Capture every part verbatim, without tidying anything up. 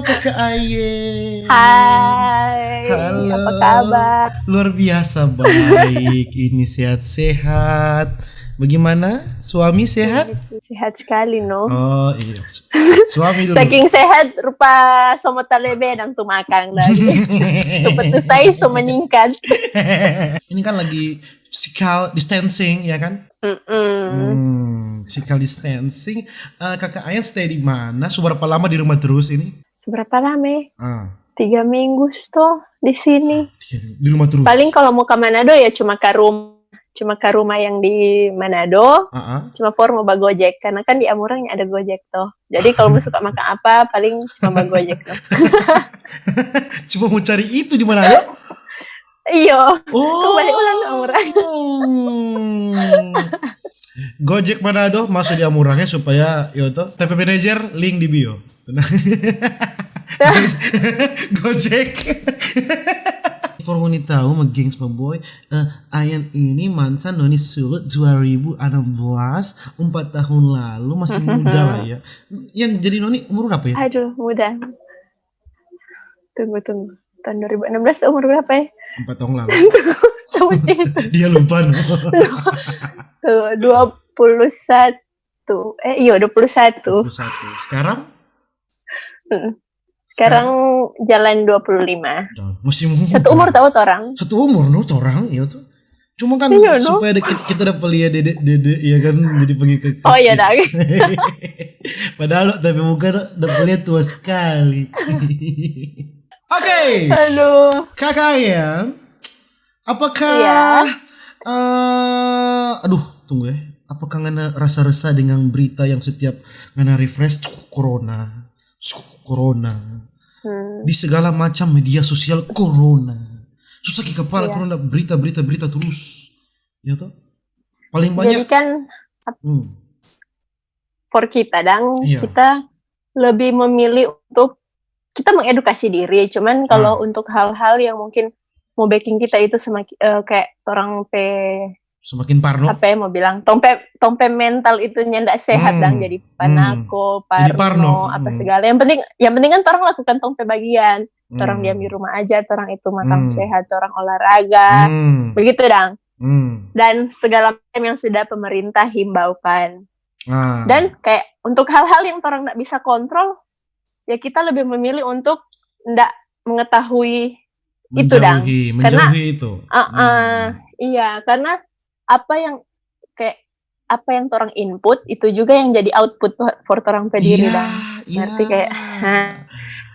Kakak Aye. Hai, Halo. Apa kabar? Luar biasa baik. Ini sehat-sehat. Bagaimana? Suami sehat? Sehat sekali, no? Oh iya. Suami dulu. Saking sehat, rupa so mo talebe dang tu makang lagi. Tu petu sai so meningkat. Ini kan lagi physical distancing, ya kan? Mm-mm. Hmm, physical distancing. Eh, Kakak Ayan stay di mana? Sudah berapa lama di rumah terus ini? Seberapa lama? Ah, Tiga minggu toh di sini. di rumah terus. Paling kalau mau ke Manado ya cuma ke rumah, cuma ke rumah yang di Manado. Ah, ah. Cuma for mau bagojek karena kan di Amurang ada Gojek toh. Jadi kalau mau suka makan apa paling cuma bagojek toh. Cuma mau cari itu di mana ya? Iyo. Oh. Kembali ulang ke Amurang. Gojek Manado masuk di Amurang ya supaya yo toh. T P manager link di bio. Gojek. For ngoni tahu, ma gengs, ma boy, eh, Ayan ini mantan noni Sulut dua ribu enam belas, empat tahun lalu, masih muda lah ya. Yang jadi noni umur berapa ya? Aduh, muda. Tunggu, tunggu. Tahun dua ribu enam belas tuh umur berapa ya? Empat tahun lalu. Tunggu sih. Dia lupa no. Tuh, dua puluh satu. Eh, iya, dua puluh satu. Dua puluh satu. Sekarang? Mm-mm. Sekarang jalan dua puluh lima. Masih muda. Satu umur tahu orang. Satu umur no orang, iya tuh. Cuma kan Iya, no? Supaya ada, kita, kita dapat lihat dede, dede, ya kan, jadi pengikut. Oh iya dah. Padahal tapi muka no, dapat lihat tua sekali. Oke, Aduh. Kakak Ayan, apakah Iya. eh aduh, tunggu ya. Apakah ngana rasa resah dengan berita yang setiap ngana refresh, "Cuh, corona, cuh, corona"? Hmm. Di segala macam media sosial corona. Susah ki kepala Iya. Corona, berita, berita, berita terus. Ya toh? Paling Jadi banyak. Kan Hmm. For kita dang, Iya. Kita lebih memilih untuk kita mengedukasi diri. Cuman kalau untuk hal-hal yang mungkin mau bikin kita itu semakin eh, kayak orang pe Semakin parno. Apa ya mau bilang, tong pe tong pe mental itu nyanda sehat Hmm. Dang, jadi panako, Jadi parno, parno. Apa Hmm. Segala. Yang penting, yang penting kan orang lakukan tong pe bagian. Orang Hmm. Diam di rumah aja, orang itu makan Hmm. Sehat, orang olahraga, Hmm. Begitu dang. Hmm. Dan segala macam yang sudah pemerintah himbaukan. Ah. Dan kayak untuk hal-hal yang orang nggak bisa kontrol, ya kita lebih memilih untuk nggak mengetahui itu dang. Menjauhi, Karena menjauhi itu. Ah, ah, Hmm. Iya, karena apa yang kayak apa yang orang input itu juga yang jadi output for orang pe diri Iya, dang. iya. Ngerti kayak, hah.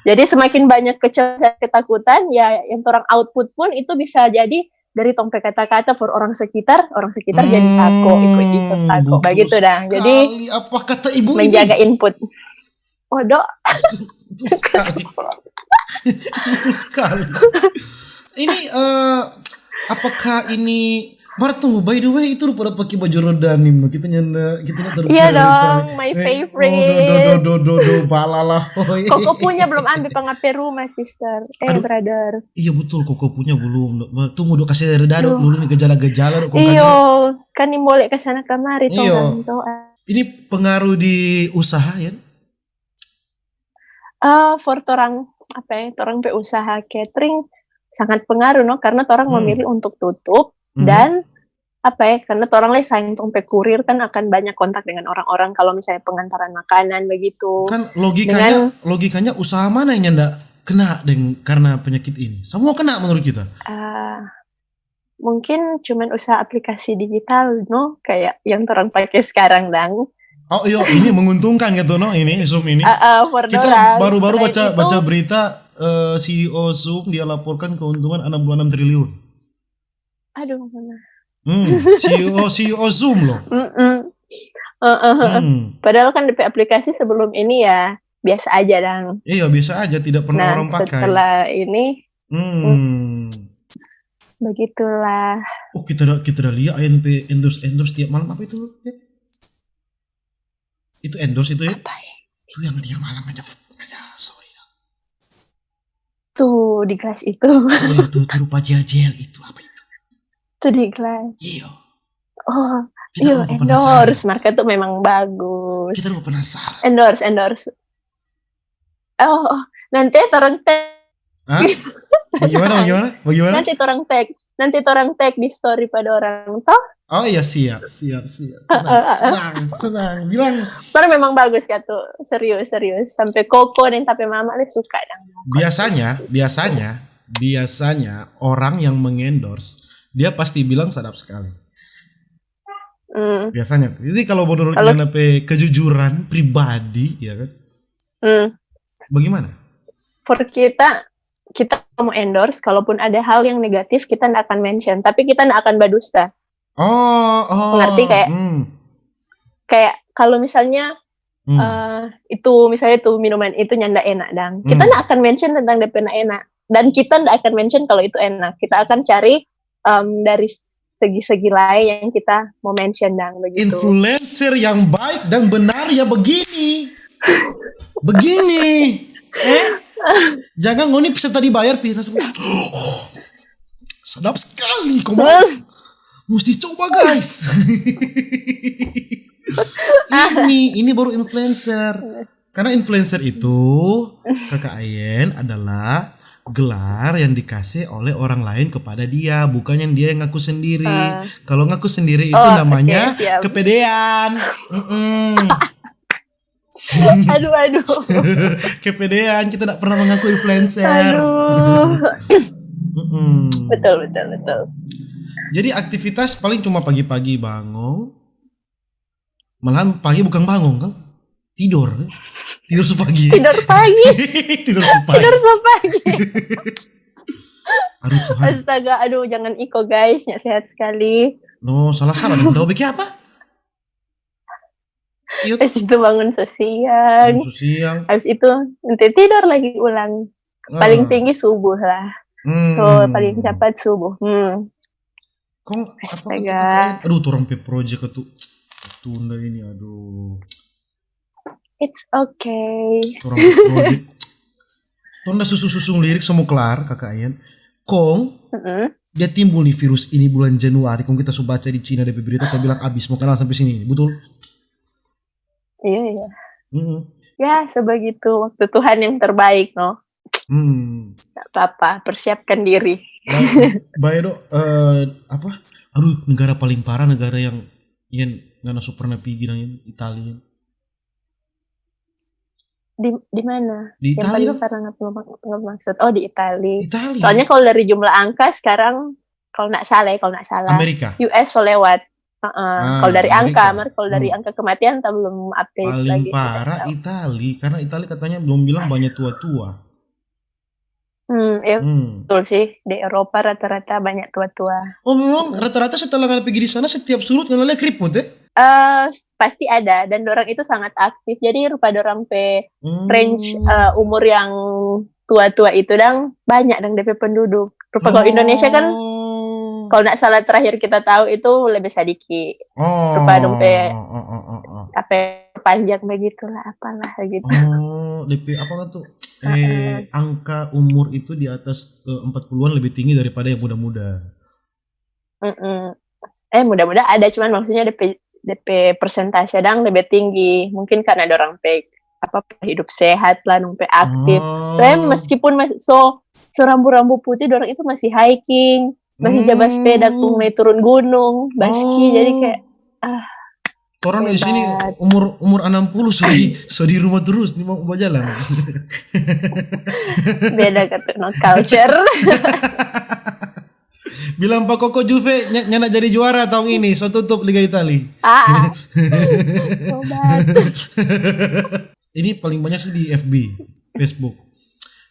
Jadi semakin banyak kecemasan, ketakutan, ya yang orang output pun itu bisa jadi dari tong pe kata-kata for orang sekitar, orang sekitar jadi tako, ikut-ikut tako, Hmm, betul begitu dang. Jadi sekali. Apa kata ibu menjaga ini? Input. Waduh, Betul sekali. Betul sekali. Ini eh apakah ini Mar tunggu, by the way, itu rupa-rupa pake baju roda nih, kita nyanda, kita nyanda taruh Iya cari dong, tadi. My Eh, favorite. Oh, do, do, do, do, do, balala. Oh, iya. Koko punya belum ambil pengape rumah, sister. Eh, Aduh. Brother. Iya betul, Koko punya belum. Tunggu dong, kasih reda dong Aduh. Dulu nih gejala-gejala dong. Iyo, kan ni boleh ke sana kemari, Iyo. Tuhan, Tuhan. Ini pengaruh di usaha ya? Eh, for torang, apa ya, torang pe usaha catering sangat pengaruh, no, karena torang Hmm. memilih untuk tutup Mhm. dan apa ya, karena torang lagi sayang tong pe kurir kan akan banyak kontak dengan orang-orang kalau misalnya pengantaran makanan begitu. Kan logikanya, Dengan logikanya usaha mana yang nyanda kena deng karena penyakit ini? Semua kena menurut kita. Eh, mungkin cuman usaha aplikasi digital, no, kayak yang torang pakai sekarang dang. Oh iya, ini menguntungkan gitu, no, ini Zoom ini. Eh, eh, for Kita dorang. baru-baru Selain baca itu, baca berita, eh, C E O Zoom dia laporkan keuntungan enam puluh enam triliun. Aduh, mana? Hmm, C E O C E O Zoom loh. Mm-mm. Eh, eh, eh. Hmm. Padahal kan depe aplikasi sebelum ini ya biasa aja dang. Iya, biasa aja, tidak pernah Nah, orang pakai. Setelah ini Hmm. Begitulah. Oh, kita ada kita ada lihat A N P endorse endorse tiap malam apa itu? Ya? Itu endorse itu ya? Apa ya? Itu yang tiap malam aja, aja sorry. Tuh di gelas itu. Oh, itu tuh rupa gel-gel itu apa itu? Tuh di gelas. Iya. Oh, Kita iya, lupa penasaran. Endorse. Mereka tuh memang bagus. Kita lupa penasaran. Endorse, endorse. Oh, oh, Nanti torang tag. Hah? Bagaimana, bagaimana, bagaimana? Nanti torang tag. Nanti torang tag di story pa dorang, toh? Oh iya, siap, siap, siap. Tenang, tenang, tenang. Bilang. Baru memang bagus ka tu, serius, serius. Sampe koko deng sampe mama le suka dang. Biasanya, biasanya, biasanya orang yang mengendorse, dia pasti bilang sadap sekali. Hmm. Biasanya. Jadi kalau menurut Yana pe kejujuran pribadi, ya kan? Hmm. Bagaimana? For kita, kita mau endorse, kalaupun ada hal yang negatif, kita ndak akan mention. Tapi kita ndak akan badusta. Oh, oh. Ngerti kayak, hmm. Kayak kalau misalnya Hmm. eh, itu misalnya tuh minuman itu nyanda enak dang. Kita Hmm. ndak akan mention tentang depe ndak enak. Dan kita ndak akan mention kalau itu enak. Kita akan cari em, dari segi-segi lain yang kita mau mention dang begitu. Influencer yang baik dan benar ya begini. Begini. Eh? Jangan ngoni peserta dibayar, pi, langsung, "Oh, sadap sekali, komo. Mesti coba, guys." Ini, ini baru influencer. Karena influencer itu, Kakak Ayen, adalah gelar yang dikasih oleh orang lain kepada dia, bukan yang dia yang ngaku sendiri. Ah. Kalau ngaku sendiri itu Oh, namanya oke, siap. Kepedean. Mm-mm. Aduh, aduh. Kepedean, kita nggak pernah mengaku influencer. Aduh. Mm-mm. Betul, betul, betul. Jadi aktivitas paling cuma pagi-pagi bangun. Malahan pagi bukan bangun kan? Tidur. Tidur sepagi. Tidur pagi. Tidur sepagi. Tidur sepagi. Aduh Tuhan. Astaga, aduh, jangan iko guys, nggak sehat sekali. No, salah-salah dong. Tahu bikin apa? Iya tuh. Habis itu bangun sesiang. Bangun sesiang. Habis itu nanti tidur lagi ulang. Paling Ah. Tinggi subuh lah. Hmm. So, paling cepat subuh. Hmm. Kong apa Astaga. Kata, aduh, torang pe project itu tunda ini, aduh. It's okay. Torang pe project. Torang da susun-susun lirik semua kelar, Kakak Ayen. Kong, Mm-mm. dia timbul nih virus ini bulan Januari. Kong kita so baca di Cina depe berita, ta bilang abis. Mau kenal sampai sini, betul? Iya, iya. Mm-mm. Ya, sebegitu waktu Tuhan yang terbaik, no. Hmm. Nggak apa-apa, persiapkan diri. Baik, baik, Dok. Eh, apa? Aduh, negara paling parah, negara yang yang ngana so pernah pigi nang Italia. Di di mana? Di Yang Italia paling dong. Parah nggak perlu mak- nggak maksud. Oh, di Italia. Italia. Soalnya kalau dari jumlah angka sekarang, kalau nggak salah ya, kalau nggak salah, Amerika. U S so lewat. Heeh. Ah, Kalau dari angka, Amerika. Mar, kalau dari Hmm. Angka kematian, kita belum update Paling lagi. Parah Italia, karena Italia katanya belum bilang banyak tua-tua. Hmm, ya Hmm. Betul sih, di Eropa rata-rata banyak tua-tua. Oh, memang rata-rata setelah ngana pergi di sana, setiap sudut ngana lihat keriput, eh? Eh, pasti ada, dan dorang itu sangat aktif. Jadi rupa dorang pe range Hmm. eh, umur yang tua-tua itu dang banyak dang depe penduduk. Rupa kalau Indonesia kan Oh. kalau nggak salah terakhir kita tahu itu lebih sadiki. Oh. Rupa dong pe Oh, oh, oh, oh. Apa panjang begitulah, apalah gitu. Oh, depe apa kan tuh? Eh, angka umur itu di atas eh, empat puluhan lebih tinggi daripada yang muda-muda. Mm-mm. Eh, muda-muda ada, cuman maksudnya depe depe persentase dang lebih tinggi. Mungkin karena dorang pe apa hidup sehat lah, dong pe aktif. Oh. Soalnya meskipun masih so so rambu-rambu putih, dorang itu masih hiking, masih jaba sepeda, Hmm. kong naik turun gunung, baski. Jadi kayak ah Orang di sini hebat. Umur umur enam puluh so di so di rumah terus, ni mau bajalan. Beda kata no culture. Bilang pa Koko Juve ny- nyanda jadi juara tahun ini, so tutup Liga Itali. Ah, ah. Sobat. Ini paling banyak sih di F B, Facebook.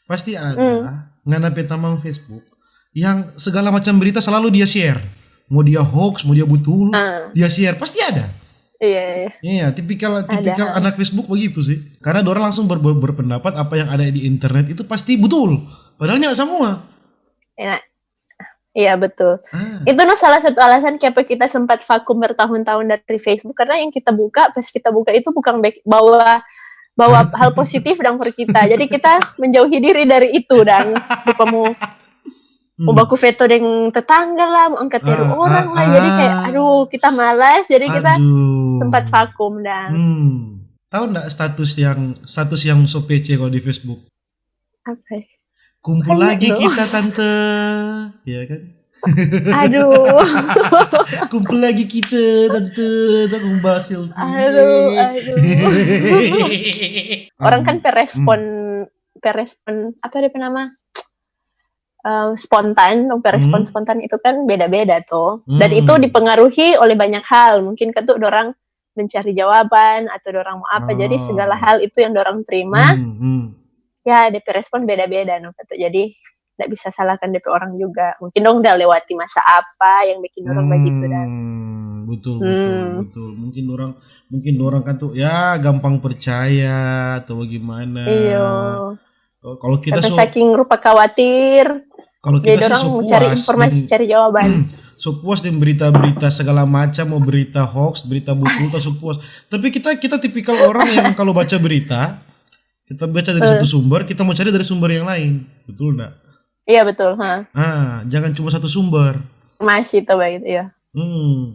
Pasti ada ngana pe tamang Facebook yang segala macam berita selalu dia share. Mau dia hoax, mau dia betul, Ah. dia share. Pasti ada. Iya, iya. Iya, tipikal tipikal Ada. Anak Facebook begitu sih. Karena dorang langsung ber- ber- berpendapat apa yang ada di internet itu pasti betul. Padahal tidak semua. Enak. Iya, betul. Ah. Itu no salah satu alasan kenapa kita sempat vakum bertahun-tahun dari Facebook, karena yang kita buka, pas kita buka itu bukan baik, bawa bawa hal positif dang for kita. Jadi kita menjauhi diri dari itu dang. Bukan mau mau Hmm. baku veto deng tetangga lah, mau angkat teru Ah, orang ah, lah. Jadi kayak ah. Aduh, kita malas. Jadi kita Aduh. Sempat vakum dang. Hmm. Tahu ndak status yang status yang so pece kalau di Facebook? Apa ya? Kumpul Banyak lagi dong. Kita, tante. Ya kan? Aduh. Kumpul lagi kita, tante. Kita membahas selfie. Aduh, aduh. Orang kan Am, perespon, perespon apa dia nama? Eh, spontan, dong perespon hmm. Spontan itu kan beda-beda tuh. Dan itu Hmm. dipengaruhi oleh banyak hal. Mungkin kan tuh orang mencari jawaban atau orang mau apa. Jadi segala Ah. Hal itu yang orang terima, Hmm, hmm. Ya, depe respon beda-beda no katu. Jadi ndak bisa salahkan depe orang juga. Mungkin dong udah lewati masa apa yang bikin orang begitu dan Hmm, betul, betul, hmm, betul. Mungkin orang, mungkin orang kan tuh ya gampang percaya atau bagaimana. Iyo. Kalau kita Sampai so, saking rupa khawatir, kalau kita jadi sih orang so mencari puas informasi, deng, cari jawaban. So puas deng berita-berita segala macam, mau berita hoax, berita butul, kita so puas. Tapi kita, kita tipikal orang yang kalau baca berita, kita baca dari satu Eh, sumber, kita mau cari dari sumber yang lain. Betul nggak? Iya betul, ha. Ah, jangan cuma satu sumber. Masih tuh begitu, iya. Hmm.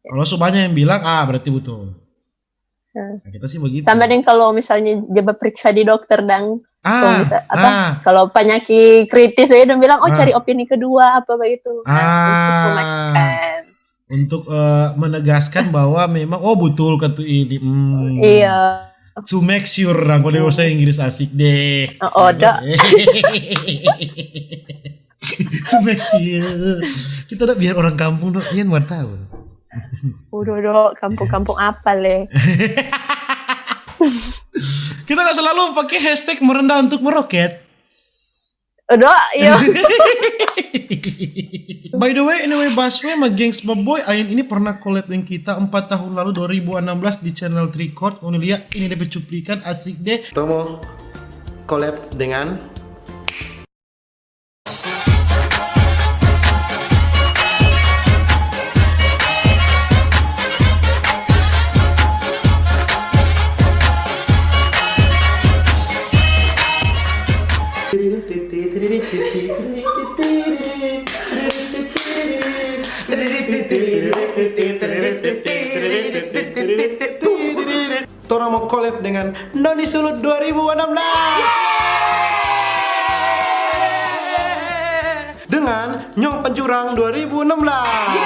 Kalau so banyak yang bilang, ah berarti betul. Hmm. Nah, kita sih begitu. Sama deng kalau misalnya coba periksa di dokter dang, kalau Ah, misal apa, ah, kalau penyakit kritis aja dong bilang, oh cari ah, opini kedua apa begitu. Nah, untuk ah, memastikan. untuk eh, menegaskan bahwa memang, oh betul katu ini. Hmm. Iya. To make sure dang, kalau bahasa Hmm. Inggris asik deh. Oh, odo. To make sure. Kita udah biar orang kampung dong, Ian mau tahu. Udah, udah, kampung-kampung apa le? Kita nggak selalu pakai hashtag merendah untuk meroket. Udah, iya. By the way, anyway, Baswe sama gengs Boboy, Ain ini pernah collab dengan kita empat tahun lalu, dua ribu enam belas di channel Tricot. Ngoni lia, ini depe cuplikan, asik deh. Tomo collab dengan Torang mo collab dengan Noni Sulut dua ribu enam belas. Dengan Nyong Panjurang dua ribu enam belas.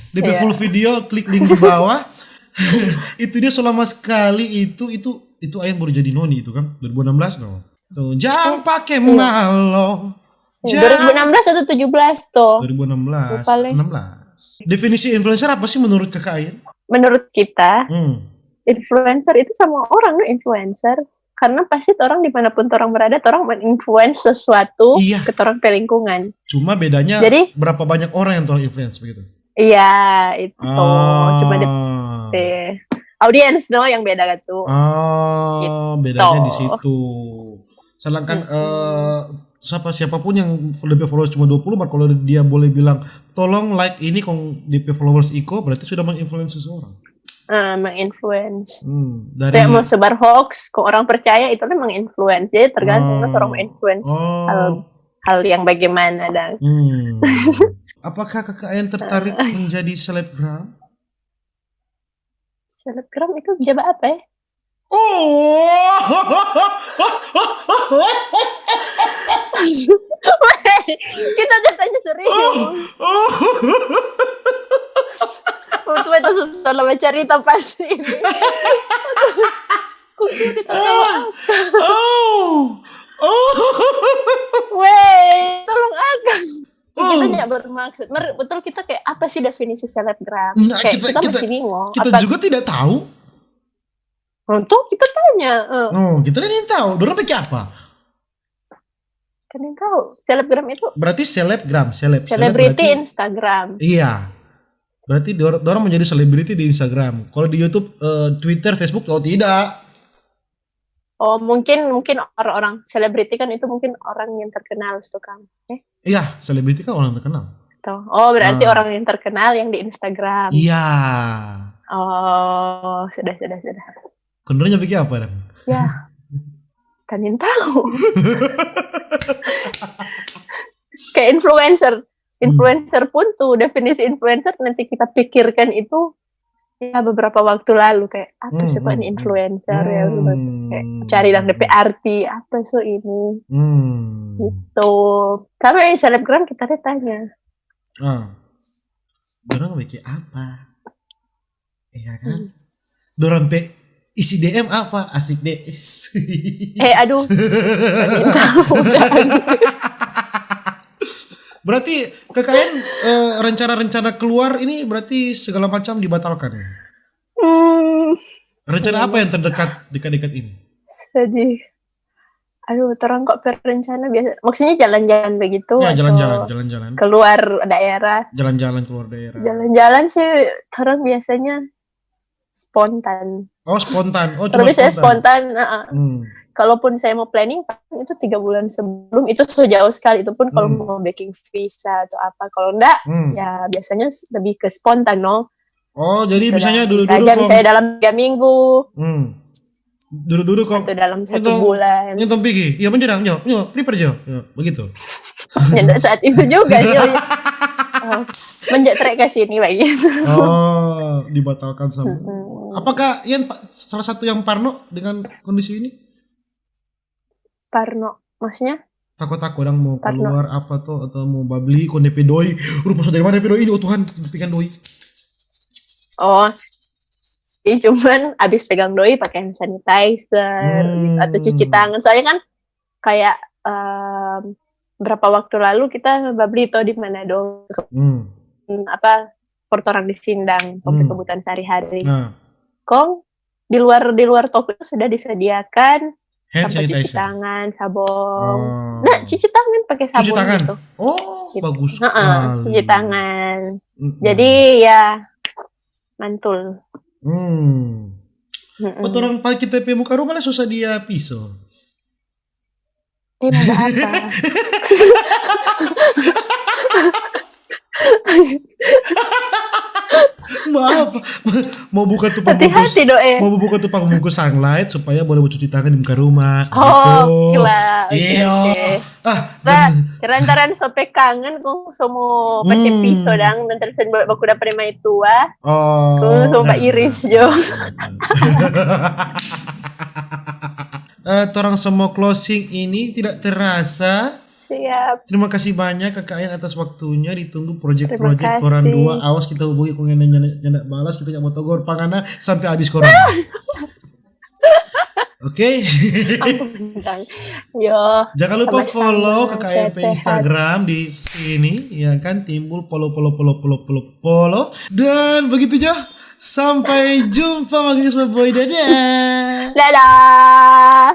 Depe full video, klik link di bawah. Itu dia selama sekali itu, itu, itu Ain baru jadi noni itu kan, dua ribu enam belas no. Tuh, jang pake malo. Jang. dua ribu enam belas atau tujuh belas tuh? dua ribu enam belas. Lupa le. enam belas. Definisi influencer apa sih menurut kakak Ain? Menurut kita, Hmm. Influencer itu sama orang no influencer. Karena pasti orang dimanapun orang berada, orang menginfluence sesuatu Iya. Ke orang pe lingkungan. Cuma bedanya Jadi berapa banyak orang yang orang influence begitu? Iya, itu. Cuma de, Ah. eh, audience no yang beda gitu. Ah, Gitu. Bedanya di situ. Sedangkan Mm-mm. eh, siapa, siapapun yang depe followers cuma dua puluh, mar kalau dia boleh bilang, "Tolong like ini," kong depe followers iko, berarti sudah menginfluence seseorang. Eh, menginfluence. Hmm, Kayak mau dari sebar hoax, kok orang percaya, itu kan menginfluence. Jadi tergantung kan orang Oh, menginfluence hal oh, hal yang bagaimana dang. hmm. Apakah kakak Ain tertarik menjadi selebgram? Selebgram itu jawab apa ya? Oh, Kita udah tanya serius. Oh, oh. Waktu itu susah lah cerita pasti ini. Kok dia ketawa apa? Oh, oh. Weh, tolong akang. Kita Oh. Nggak bermaksud. Mer- Betul kita kayak apa sih definisi selebgram? Nah, Kayak kita, kita kita, masih bingung. Kita Apa? Juga tidak tahu. Untung kita tanya. Eh. Oh, kita kan yang tahu. Dorang pakai apa? Kan yang tahu, selebgram itu Berarti selebgram, seleb, seleb selebriti berarti Instagram. Iya. Berarti dor- dorang menjadi selebriti di Instagram. Kalau di YouTube, eh, Twitter, Facebook, oh tidak. Oh, mungkin mungkin orang-orang selebriti kan itu mungkin orang yang terkenal, tukang. Eh, Iya, selebriti kan orang terkenal. Tuh. Oh, berarti Ah. orang yang terkenal yang di Instagram. Iya. Oh, sudah sudah sudah. Kedengarannya pikir apa dong? Ya. Kan yang tahu. Kayak influencer. Influencer pun tuh, definisi influencer nanti kita pikirkan itu ya beberapa waktu lalu, kayak apa Hmm, sih kok ini hmm, influencer ya, hmm. Kayak cari dang D P arti apa so ini Hmm. gitu. Tapi selebgram kita tanya. Ah. Dorang bikin apa? Iya kan? Hmm. Dorang pe isi D M apa? Asik deh. Eh, aduh. Minta udah. Berarti K K N, eh, rencana-rencana keluar ini berarti segala macam dibatalkan. Hmm, Rencana apa yang terdekat dekat-dekat ini? Sedih. Aduh, orang kok berencana biasa. Maksudnya jalan-jalan begitu Ya, atau jalan-jalan, jalan-jalan. Keluar daerah. Jalan-jalan keluar daerah. Jalan-jalan sih orang biasanya spontan. Oh, spontan. Oh, cuma Terlebih saya spontan. Spontan, heeh. Hmm. Kalaupun saya mau planning, paling itu tiga bulan sebelum, itu so jauh sekali. Itu pun kalau Hmm. mau booking visa atau apa. Kalau enggak, Hmm. ya biasanya s- lebih ke spontan, no. Oh, jadi Sudah misalnya bisa dulu-dulu aja, kong. Misalnya dalam tiga minggu, Hmm. Dulu-dulu kong. atau dalam satu Itu- bulan. Ini Tom Pigi. Iya, menyerang, yo. Yo, prepare, yo. Yo, begitu. Ya, enggak saat itu juga, yo. Oh, menjetrek ke sini, begitu. Oh, dibatalkan semua. Mm-mm. Apakah Ian pa- salah satu yang parno dengan kondisi ini? Parno, maksudnya? Tako-tako dang mau Parno. Keluar apa tuh atau mau babli kong D P doi. Rupa so dari mana D P doi ini? Oh Tuhan, pegang doi. Oh, jadi cuman abis pegang doi pakai hand sanitizer Hmm. Gitu, atau cuci tangan. Soalnya kan kayak em, berapa waktu lalu kita babli to di Manado, Hmm. apa, pertorang di Sindang, Hmm. kebutuhan sehari-hari. Nah, Kong di luar di luar toko itu sudah disediakan hand tempat cuci sanitizer. Tangan, sabong. Oh. Nah, cuci tangan pakai sabun Cuci tangan. Gitu. Oh, Gitu. bagus Heeh, sekali. Cuci tangan. Mm-mm. Jadi ya mantul. Hmm. Mm-mm. Betul orang pa kita pe muka rumah lah susah dia piso. Eh, mau apa? Maaf, mau buka tuh pembungkus, Hati-hati doe. Mau buka tuh pembungkus sunlight supaya boleh cuci tangan di muka rumah. Oh, Gitu. Gila. Oke, Iya. Oke. Ah, Nah, dan- kerantaran sope kangen kong somo pake Hmm. Piso dang dan terus baku dapet mai tua. Oh, Kong somo nah, iris nah, jo. nah, nah, nah. Eh, torang semua closing ini tidak terasa. Siap. Terima kasih banyak Kakak Ayan atas waktunya. Ditunggu Terima project-project kasih. Torang Dua. Awas kita hubungi kong nyanda, nyanda, nyanda balas, kita nyanda mau togor pangana sampe abis corona. Oke. Ampun, Bang. Yo. Jangan lupa Sama-sama. Follow Kakak Ayan pe Sehat-sehat. Instagram di sini, ya kan, Timbul Polo Polo Polo Polo Polo Polo. Dan begitu jo. Sampai jumpa, Mang Gus Boy. Dadah. Dadah.